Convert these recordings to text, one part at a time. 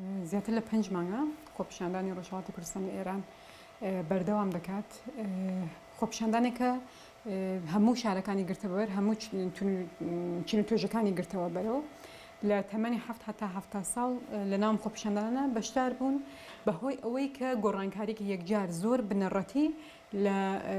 زیاتر لە پێنج مانگە خۆپیشاندانی ڕۆژهەڵاتی کوردستان لە ئێران بەردەوام دەکات. خۆپیشاندانێکە هەموو شارەکانی گرتەبەر، هەموو چین و توێژەکانی گرتەوە بەرەوە. لە تەمەنی حەفت هەتا 70 ساڵ لە ناوم خۆپیشاندانە بەشدار بوون بەهۆی ئەوەی کە گۆڕانکاریکی یەکجار زۆر بنەڕەتی لە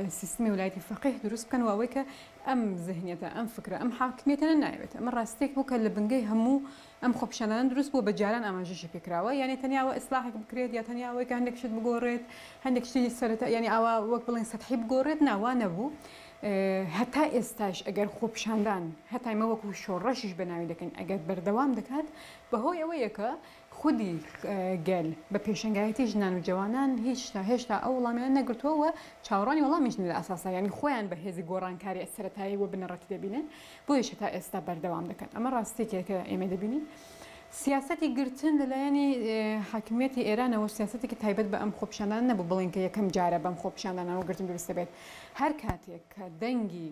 سیستمی ولایەتی فەقیه دروست بکەن و ئەوەی کە ئەم زهنیەتە، ئەم فکرە، ئەم حاکمیەتە نایەوێت. ئەمە ڕاستیەک بوو کە لە بنگەی هەموو ئەم خۆپیشاندانە دروست بووە بە جاران ئاماژەشی پێکراوە یانی تەنیا ئەوە ئیسلاحێک بکرێت یا تەنیا ئەوەی کە هەندێک شت بگۆڕێت هەندێک شتی سەرەتا یانی ئاوا وەک بڵێن سەتحی بگۆڕێت نا وا نەبوو هەتا ئێستاش ئەگەر خۆپیشاندان هەتا ئێمە وەکو شۆڕشیش بەناوی دەکەین ئەگەر بەردەوام دەکات بەهۆی ئەوەیە کە خودی گەل بە پێشەنگایەتی ژنان و جەوانان هیچ هێشتا ئەو وڵامیان نەگرتووە و چاوەڕوانی وەڵامیش نین لە ئەساسا یانی خۆیان بە هێزی گۆڕانکاری سەرەتایی و بنەڕەتی دەبینن بۆیەش هەتا ئێستا بەردەوام دەکەن ئەمە ڕاستیەکە کە ئێمە دەبینین سیاسەتی گرتن لەلایەنی حاکمیەتی ئێرانەوە سیاسەتێکی تایبەت بە ئەم خۆپیشاندان نەبوو بڵێن کە یەکەم جارە بەم خۆپیشاندانەوە گرتن دروست دەبێت هەر کاتێک کە دەنگی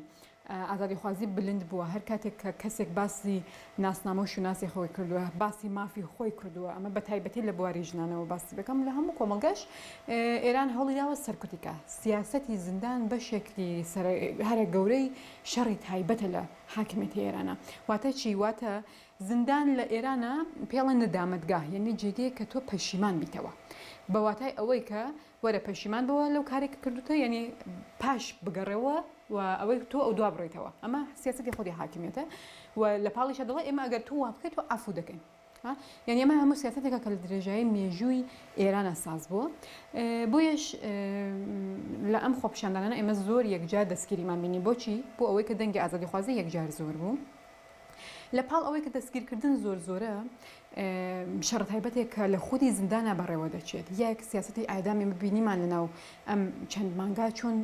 ئازادیخوازی بلند بووە، هەر کاتێک کە کەسێک باسی ناسنامە و شوناسی خۆی کردووە، باسی مافی خۆی کردووە، ئەمە بە تایبەتی لە بواری ژنانەوە باسی بکەم، لە هەموو کۆمەڵگەش ئێران هەوڵی داوە سەرکوتی کا. سیاسەتی زیندان بەشێکی هەرە گەورەی شەڕی تایبەتە لە حاکمیەتی ئێرانە. واتە چی؟ واتە زیندان لە ئێرانە پێڵێن ندامەتگاه، یەنی جێگەیەک کە تۆ پەشیمان بیتەوە. بە واتای ئەوەی کە وەرە پەشیمان بەوە لەو کارەی کە کردوتە یانی پاش بگەڕێوە و ئەوەی تۆ ئەو دوا بڕیتەوە ئەمە سیاسەتی خودی حاکمیەتە و لە پاڵیشا دەڵێ ئێمە ئەگەر تۆ وا بکەیت تۆ عەفو دەکەین یعنی ئەمە هەموو سیاسەتێکە کە لە درێژایی مێژووی ئێرانە ساز بووە بۆیەش لە ئەم خۆپیشاندانانە ئێمە زۆر یەکجار دەستگیریمان بینی بۆچی بۆ ئەوەی کە دەنگی ئازادیخوازی یەکجار زۆر بوو لە پاڵ ئەوەی کە دەستگیرکردن زۆر زۆرە، شەڕە تایبەتێک کە لە خودی زیندانا بەڕێوە دەچێت. یەک، سیاسەتی ئیعدام ئێمە بینیمان لە ناو ئەم چەند مانگە چۆن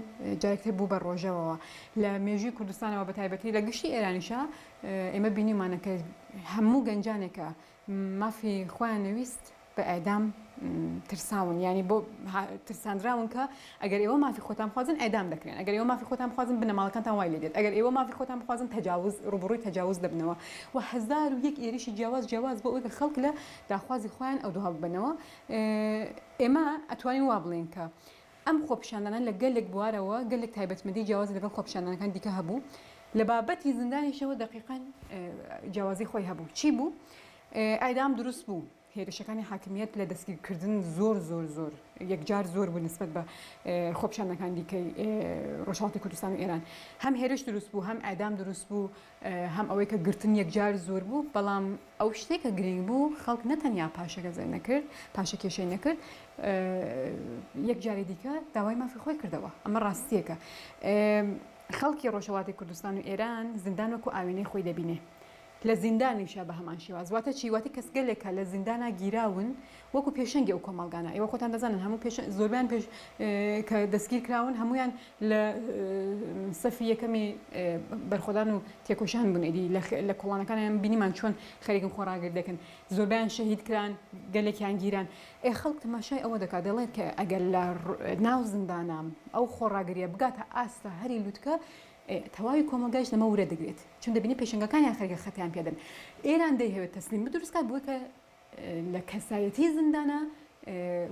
جارێکتر بوو بە ڕۆژەوەوە. لە مێژووی کوردستانەوە بە تایبەتی لە گشتی ئێرانیشا ئێمە بینیومانە کە هەموو گەنجانێک کە مافی خۆیان نەویست، بە ئیعدام ترساون یانی بۆ ترساندراون کە ئەگەر ئێوە مافی خۆتان بخوازن ئیعدام دەکرێن ئەگەر ئێوە مافی خۆتان بخوازن بنەماڵەکانتان وای لێ دێت ئەگەر ئێوە مافی خۆتان بخوازن تەجاوز ڕووبەڕووی تەجاوز دەبنەوە و 1001 ئێریشی جیاواز جیاواز بۆ ئەوەی کە خەڵک لە داخوازی خۆیان ئەودوها ببنەوە ئێمە ئەتوانین وا بڵێین کە ئەم خۆپیشاندانە لە گەلێک بوارەوە گەلێک تایبەتمەندی جیاوازی لەگەڵ خۆپیشاندانەکان دیکە هەبوو لە بابەتی زیندانیشەوە دەقیقەن جیاوازی خۆی هەبوو چی بوو ئیعدام دروست بوو هێرشەکانی حاکمیەت لە دەستگیرکردن زۆر زۆر زۆر یەکجار زۆر بوو نسبەت بە خۆپیشاندانەکانی دیکەی ڕۆژهەڵاتی کوردستان و ئێران. هەم هێرش دروست بوو، هەم ئیعدام دروست بوو، هەم ئەوەی کە گرتن یەکجار زۆر بوو، بەڵام ئەو شتەی کە گرینگ بوو خەڵک نە تەنیا پاشەکەزەی نەکرد، پاشەکێشەی نەکرد، یەکجاری دیکە داوای مافی خۆی کردەوە. ئەمە ڕاستییەکە. خەڵکی ڕۆژهەڵاتی کوردستان و ئێران زیندان وەکوو ئاوێنەی خۆی دەبینێ. لە زیندانیشا بە هەمان شێواز. واتە چی؟ واتە کەسگەلێک کە لە زیندانا گیراون وەکو پێشەنگی ئەو کۆمەڵگانە. ئێوە خۆتان دەزانن هەموو پێش زۆربەیان پێش کە دەستگیر کراون هەموویان لە سەفی یەکەمی بەرخۆدان و تێکۆشان بوون. ئیدی لە کۆڵانەکانیان بینیمان چۆن خەریکن خۆڕاگر دەکەن. زۆربەیان شەهید کران، گەلێکیان گیران. ئێ خەڵک تەماشای ئەوە دەکات دەڵێت کە ئەگەر لە ناو زیندانا ئەو خۆڕاگرییە بگاتە ئاستە هەری لوتکە تەواوی کۆمەڵگایش لەمە ورە دەگرێت چون دەبینی پێشەنگەکانیان خەریکە خەتیان پێدەن ئێران دەیهەوێت تەسلیم بدروست کات بۆی کە لە کەسایەتی زیندانە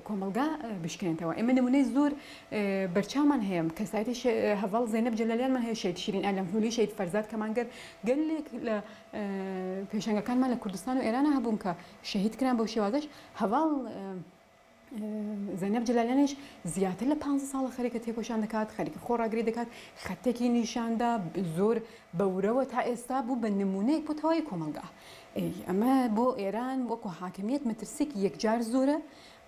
کۆمەڵگا بشکێنێتەوە ئێمە نمونەی زۆر بەرچاومان هەیە کەسایەتی هەڤاڵ زەینەب جەلالیانمان هەیە شەهید شیرین ئالەمحولی شەهید فەرزاد کەمانگەر گەلێک لە پێشەنگەکانمان لە کوردستان و ئێرانە هەبوون کە شەهید کران بەو شێوازەش هەڤاڵ زەینەب جەلالیانیش زیاتر لە پانزە ساڵە خەریکە تێکۆشان دەکات، خەریکە خۆڕاگری دەکات، خەتێکی نیشاندا زۆر بە ورەوە تا ئێستا بوو بە نموونەیەک بۆ تەواوی کۆمەڵگا. ئەی ئەمە بۆ ئێران وەکو حاکمیەت مەترسیەکی یەکجار زۆرە،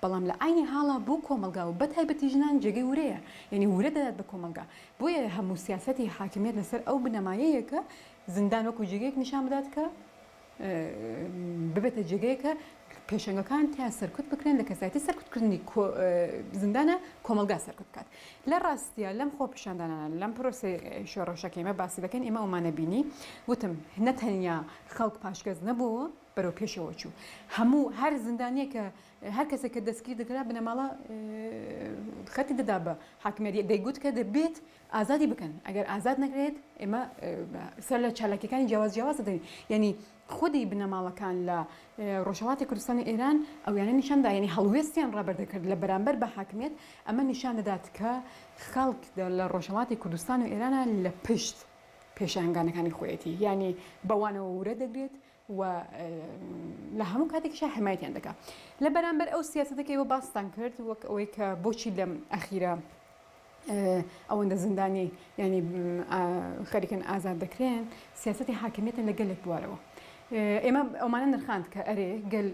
بەڵام لە عەینی حاڵا بۆ کۆمەڵگا و بە تایبەتی ژنان جێگەی ورەیە، یانی ورە دەدات بە کۆمەڵگا. بۆیە هەموو سیاسەتی حاکمیەت لەسەر ئەو بنەمایەیە کە زیندان وەکو جێگەیەک نیشان بدات کە ببێتە جێگەیەک کە پێشەنگەکان تیا سەرکوت بکرێن لە کەسایەتی سەرکوتکردنی زیندانە کۆمەڵگا سەرکوت بکات لە ڕاستیە لەم خۆپیشاندانانە لەم پرۆسەی شۆڕشەکە ئێمە باسی دەکەین ئێمە ئەومانە بینی وتم نە تەنیا خەڵک پاشگەز نەبووەوە. بەرەو پێشەوە چوو. هەموو هەر زیندانییەک کە هەر کەسێک کە دەستگیر دەکرا بنەماڵە خەتی دەدا بە حاکمیەت دەیگوت کە دەبێت ئازادی بکەن ئەگەر ئازاد نەکرێت ئێمە سەر لە چالاکیەکانی جیاواز جیاواز دەدەین یعنی خودی بنەماڵەکان لە ڕۆژهەڵاتی کوردستانی ئێران ئەویانە نیشاندا یعنی هەڵوێستیان ڕابەر دەکرد لە بەرامبەر بە حاکمیەت ئەمە نیشان دەدات کە خەڵک لە ڕۆژهەڵاتی کوردستان و ئێرانە لە پشت پێشانگانەکانی خۆیەتی یعنی بەوانەوە ورە دەگرێت و لە هەموو کاتێکیشا حمایەتیان دەکا. لە بەرامبەر ئەو سیاسەتە کە ئێوە باستان کرد وەک ئەوەی کە بۆچی لەم ئەخیرە ئەوەندە زیندانی یانی خەریکن ئازاد دەکرێن سیاسەتی حاکمیەتە لە گەلێک بوارەوە. ئێمە ئەومانە نرخاند کە ئەرێ گەل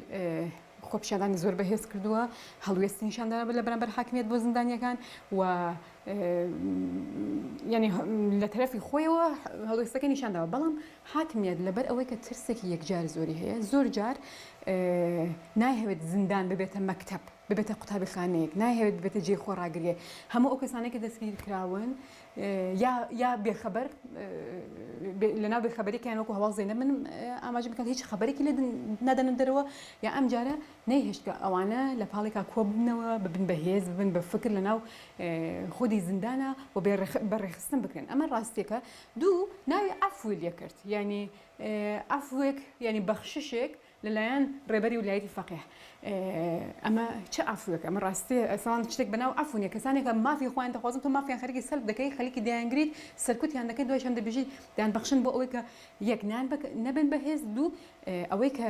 خۆپیشاندانی زۆر بەهێز کردووە، هەڵوێستی نیشانداوە لە بەرامبەر حاکمیەت بۆ زیندانیەکان و یانی لە تەرەفی خۆیەوە هەڵوێستەکەی نیشانداوە بەڵام حاکمیەت لەبەر ئەوەی کە ترسێکی یەکجار زۆری هەیە زۆر جار نایهەوێت زیندان ببێتە مەکتەب ببێتە قوتابیخانەیەک نایهەوێت ببێتە جێی خۆڕاگریە هەموو ئەو کەسانەی کە دەستگیر کراون یا یا بێخەبەر لەناو بێخەبەریکیان وەکو هەواڵ زێنە من ئاماژە بکات هیچ خەبەرێکی لێ نادەنە دەرەوە یا ئەم جارە نەیهێشت کە ئەوانە لە پاڵێکا کۆ ببنەوە ببن بە هێز ببن بە فکر لەناو خودی زیندانە و بە ڕێکخستن بکرێن ئەمە ڕاستیەکە دوو ناوی عەفوی لێ کرد یانی عەفوێک یانی بەخششێک لەلایەن ڕێبەری ولایەتی فەقیه ئەمە چ عەفوێکە ئەمە ڕاستیە ئەسڵان شتێک بەناو عەفو نیە کەسانێکە مافی خۆیان دەخوازن تۆ مافیان خەریکی سەلب دەکەی خەریکی دەیانگریت سەرکوتیان دەکەی دوایشان دەبێژی دەیانبەخشن بۆ ئەوەی کە یەک نان نەبن بەهێز دوو ئەوەی کە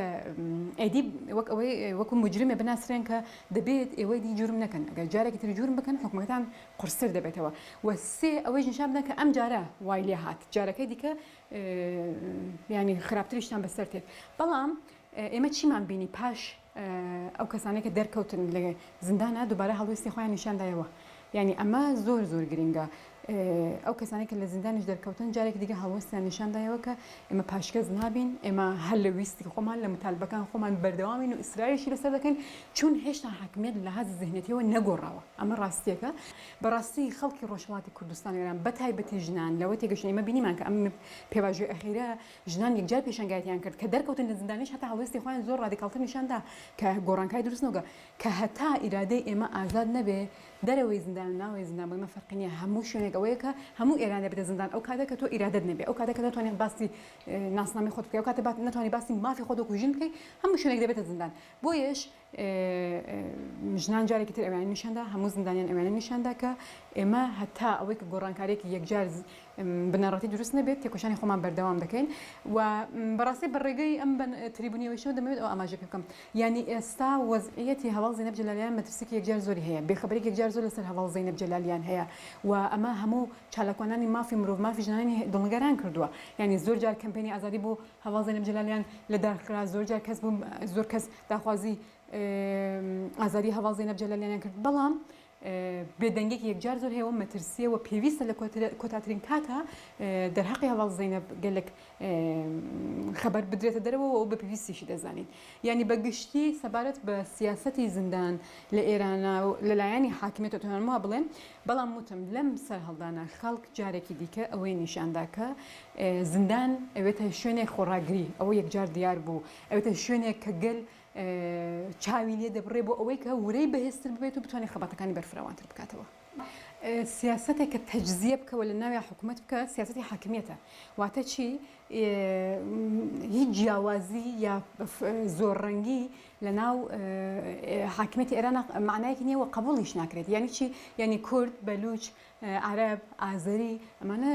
ئیدی وەک ئەوەی وەکو موجرمێ بناسرێن کە دەبێت ئێوەی دی جورم نەکەن ئەگەر جارێکی تر جورم بکەن حوکمەکەتان قورستر دەبێتەوە و سێ ئەوەیش نیشان بدەن کە ئەم جارە وای لێ هات جارەکەی دیکە یانی خراپتریشتان بەسەر تێت بەڵام ئێمە چیمان بینی پاش ئەو کەسانەی کە دەرکەوتن لە زیندانە دووبارە هەڵوێستی خۆیان نیشاندایەوە یعنی ئەمە زۆر زۆر گرنگە ئەو کەسانەی کە لە زیندانیش دەرکەوتن جارێکی دیکە هەڵوێستیان نیشاندایەوە کە ئێمە پاشگەز نابین ئێمە هەر لە ویستی خۆمان لە متالبەکان خۆمان بەردەوامین و ئیسراریشی لەسەر دەکەین چون هێشتا حاکمیەت لە لەحاز زهنیەتیەوە نەگۆڕاوە ئەمە ڕاستیەکە بەڕاستی خەڵکی ڕۆژهەڵاتی کوردستان و ئێران بەتایبەتی ژنان لەوە تێگەشتن ئێمە بینیمان کە ئەم پێواژۆی ئەخیرە ژنان یەکجار پێشەنگایەتیان کرد کە دەرکەوتن لە زیندانیش هەتا هەڵوێستی خۆیان زۆر ڕادیکاڵتر نیشان دا کە گۆڕانکاری دروست نەوگە کە هەتا ئیرادەی ئێمە ئازاد نەبێ دەرەوەی زیندان و ناوەوەی زیندان بۆ ئێمە فەرقی نیە هەموو شوێنێک ئەوەیە کە هەموو ئێران دەبێتە زیندان ئەو کاتە کە تۆ ئیرادەت نەبێ ئەو کاتە کە نەتوانی باسی ناسنامەی خۆت بکەی ئەو کاتە نەتوانی باسی مافی خۆت وەکو ژن بکەی هەموو شوێنێک دەبێتە زیندان بۆیەش ژنان جارێکی تر ئەویان نیشاندا هەموو زیندانیان ئەویانە نیشاندا کە ئێمە هەتا ئەوەی کە گۆڕانکاریەکی یەکجار بنەڕەتی دروست نەبێت تێکۆشانی خۆمان بەردەوام دەکەین و بەڕاستی بە ڕێگەی ئەم تریبونیەوەیشەوە دەمەوێت ئەو ئاماژە پێ بکەم یانی ئێستا وەزعیەتی هەڤاڵ زەینەب جەلالیان مەترسیکی یەکجار زۆری هەیە بێخەبەرێکی یەکجار زۆر لەسەر هەڤاڵ زەینەب جەلالیان هەیە و ئەمە هەموو چالاکوانانی مافی مرۆڤ مافی ژنانی دڵنگەران کردووە یانی زۆر جار کەمپەینی ئازادی بۆ هەڤاڵ زەینەب جەلالیان لە دارخرا زۆر جار کەس بوو زۆر کەس داخوازی ئازادی هەڤاڵ زەینەب جەلالیانیان کرد بەڵام بێدەنگیەکی یەکجار زۆر هەیە و مەترسیە و پێویستە لە کۆتاترین کاتا دەرهەقی هەڤاڵ زەینەب گەلێک خەبەر بدرێتە دەرەوە و بە پێویستیشی دەزانین. یانی بە گشتی سەبارەت بە سیاسەتی زیندان لە ئێرانە و لە لایەنی حاکمیەتەوە دەتوانم وا بڵێم، بەڵام وتم لەم سەرهەڵدانە خەڵک جارێکی دیکە ئەوەی نیشاندا کە زیندان ئەوێتە شوێنێک خۆڕاگری، ئەوە یەکجار دیار بوو، ئەوێتە شوێنێک کە گەل چاوی لێ دەبڕێ بۆ ئەوەی کە ورەی بەهێزتر ببێت و بتوانێت خەباتەکانی بەرفراوانتر بکاتەوە. سیاسەتێک کە تەجزیە بکە و لە ناویا حکوومەت بکە سیاسەتی حاکمیەتە واتە چی هیچ جیاوازی یا زۆر ڕەنگی لە ناو حاکمیەتی ئێران معنایەکی نییە و قبوڵیش ناکرێت یعنی چی یعنی کورد بەلوچ عەرەب، ئازەری، ئەمانە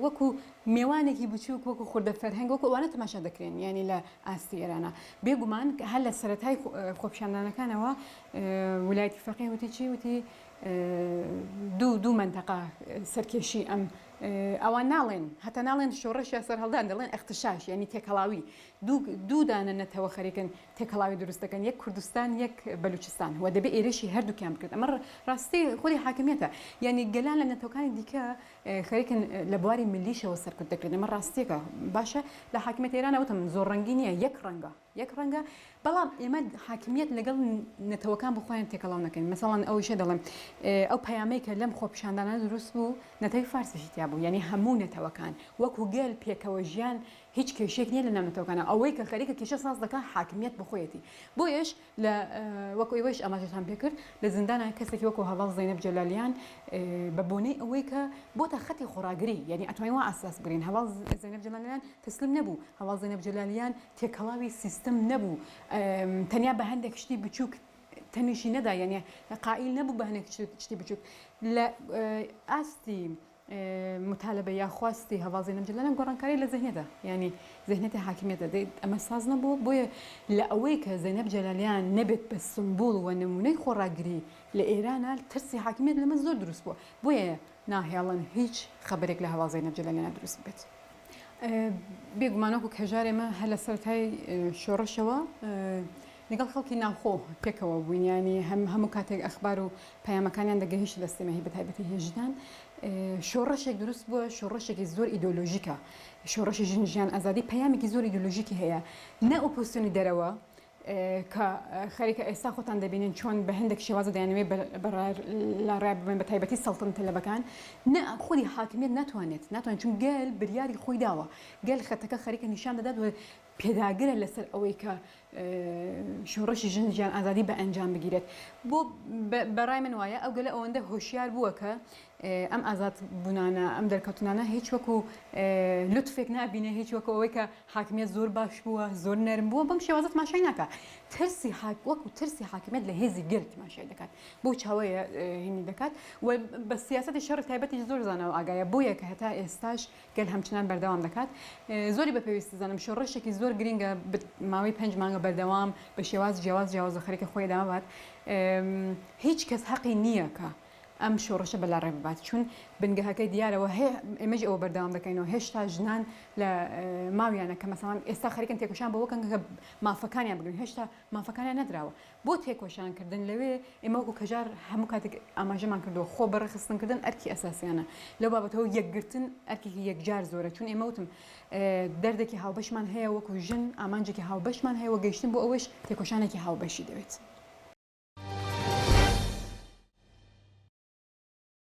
وەکو مێوانێکی بچووک، وەکو خوردە فەرهەنگ، وەکو ئەوانە تەماشا دەکرێن، یانی لە ئاستی ئێرانە. بێگومان هەر لە سەرەتای خۆپیشاندانەکانەوە ولایەتی فەقیه وتی چی؟ وتی دوو دوو مەنتەقە سەرکێشی ئەم ئەوان ناڵێن هەتا ناڵێن شۆڕش یا سەرهەڵدان دەڵێن اغتشاش یانی تێکەڵاوی دوو دوو دانە نەتەوە خەریکن تێکەڵاوی دروست دەکەن یەک کوردستان یەک بەلوچستان و دەبێ ئێرشی هەردووکیان بکرێت ئەمە ڕاستی خودی حاکمیەتە یعنی گەلان لە نەتەوەکانی دیکە خەریکن لە بواری ملیشەوە سەرکوت دەکرێن ئەمە ڕاستیەکە باشە لە حاکمیەت ئێران وتم زۆر ڕەنگی نییە یەک ڕەنگە یەک ڕەنگە بەڵام ئێمە حاکمیەت لەگەڵ نەتەوەکان بۆ خۆیان تێکەڵاو نەکەین مەسەڵەن ئەویشە دەڵێم ئەو پەیامەی کە لەم خۆپیشاندانە دروست بوو نەتەوەی فارسیشی تیا بوو یعنی هەموو نەتەوەکان وەکو گەل پێکەوە ژیان. هیچ کێشەیەک نییە لە ناو نەتەوەکانە ئەوەی کە خەریکە کێشە ساز دەکا حاکمیەت بەخۆیەتی بۆیەش لە وەکو ئێوەیش ئاماژەتان پێکرد لە زیندانا کەسێکی وەکو هەڤاڵ زەینەب جەلالیان بە بۆنەی ئەوەی کە بۆتە خەتی خۆڕاگری یعنی ئەتوانین وا ئاساس بگرین هەڤاڵ زەینەب جەلالیان تەسلیم نەبوو هەڤاڵ زەینەب جەلالیان تێکەڵاوی سیستم نەبوو تەنیا بە هەندێک شتی بچووک تەنیشی نەدا یعنی قائیل نەبوو بە هەندێک شتی بچووک لە ئاستی متالبە یا خواستی هەڤاڵ زەینەب جەلالیان گۆڕانکاری لە زهنیەتە یانی زهنیەتی حاکمیەتە دەی ئەمە ساز نەبووە بۆیە لە ئەوەی کە زەینەب جەلالیان نەبێت بە سمبول و نمونەی خۆڕاگری لە ئێرانە ترسی حاکمیەت لەمە زۆر دروست بووە بۆیە ناهێڵن هیچ خەبەرێک لە هەڤاڵ زەینەب جەلالیانە دروست ببێت. بێگومان وەکو کەژار ئێمە هەر لە سەرەتای شۆڕشەوە لەگەڵ خەڵکی ناوخۆ پێکەوە بووین یانی هەم هەموو کاتێک ئەخبار و پەیامەکانیان دەگەهیشتە دەست ئێمە هی بەتایبەتی هی ژنان شۆڕشێک دروست بووە شۆڕشێکی زۆر ئیدۆلۆژیکە شۆڕشی ژن ژیان ئازادی پەیامێکی زۆر ئیدۆلۆژیکی هەیە نە ئۆپۆزیسیۆنی دەرەوە کە خەریکە ئێستا خۆتان دەبینن چۆن بە هەندێک شێوازە دەیانەوێت لاڕێ ببن بە تایبەتی سەڵتەنەت تەلەبەکان نە خودی حاکمیت ناتوانێت ناتوانێت چون گەل بریاری خۆی داوە گەل خەتەکە خەریکە نیشان دەدات و پێداگرە لەسەر ئەوەی کە شۆڕشی ژن ژیان ئازادی بە ئەنجام بگیرێت بۆ بەڕای من وایە ئەو گەلە ئەوەندە هۆشیار بووە کە ئەم ئازاد بوونانە ئەم دەرکەوتنانە هیچ وەکو لوتفێک نابینێ هیچ وەکو ئەوەی کە حاکمیەت زۆر باش بووە زۆر نەرم بووە بەم شێوازە تماشای ناکا ترسی حاک وەکو ترسی حاکمیەت لە هێزی گەل تماشای دەکات بەو چاوەیە هینی دەکات و بە سیاسەتی شەڕی تایبەتیش زۆر زاناو ئاگایە بۆیە کە هەتا ئێستاش گەل هەمچنان بەردەوام دەکات زۆری بە پێویست دەزانم شۆڕشێکی زۆر گرینگە ماوەی پێنج مانگە بەردەوام بە شێواز جیاواز جیاواز و خەریکە خۆی ئەدامە بات هیچ کەس هەقی نییە کە ئەم شۆڕشە بە لاڕێ ببات چون بنگەهەکەی دیارە و ئێمەش ئەوە بەردەوام دەکەینەوە هێشتا ژنان لە ماویانە کە مەسەڵەن ئێستا خەریکن تێکۆشان بۆ وەکەن کە مافەکانیان بگرن هێشتا مافەکانیان نەدراوە بۆ تێکۆشان کردن لەوێ ئێمە وەکو کەژار هەموو کاتێک ئاماژەمان کردووە خۆ بەڕێخستن کردن ئەرکی ئەساسیانە لەو بابەتەوە یەکگرتن ئەرکێکی یەکجار زۆرە چون ئێمە وتم دەردێکی هاوبەشمان هەیە وەکو ژن ئامانجێکی هاوبەشمان هەیە و گەیشتن بۆ ئەوەش تێکۆشانێکی هاوبەشی دەوێت.